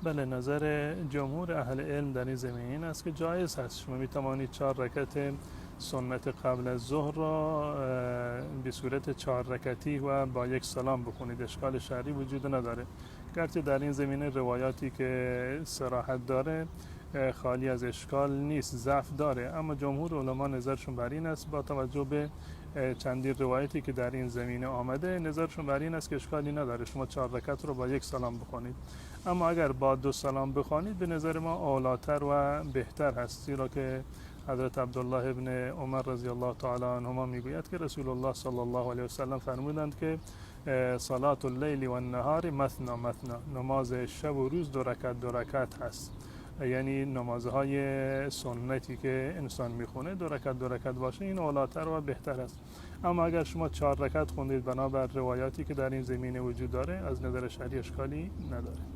بله، نظر جمهور اهل علم در این زمینه این است که جایز هست. شما می توانید 4 رکعت سنت قبل از ظهر را به صورت 4 رکعتی و با یک سلام بخونید، اشکال شرعی وجود نداره. گرچه در این زمینه روایاتی که صراحت داره خالی از اشکال نیست، ضعف داره، اما جمهور علما نظرشون بر این است با توجه به چندین روایتی که در این زمینه آمده، نظرشون بر این است که اشکالی نداره شما 4 رکعت رو با یک سلام بخونید. اما اگر با 2 سلام بخوانید به نظر ما اولاتر و بهتر هست، زیرا که حضرت عبدالله ابن عمر رضی الله تعالی عنهما میگوید که رسول الله صلی الله علیه وسلم فرمودند که صلاة اللیل و النهار مثنا مثنا، نماز شب و روز 2 رکعت 2 رکعت هست. یعنی نمازهای سنتی که انسان میخونه 2 رکعت 2 رکعت باشه، این اولاتر و بهتر است. اما اگر شما 4 رکعت خوندید بنابر روایاتی که در این زمینه وجود داره، از نظر شرعی اشکالی نداره.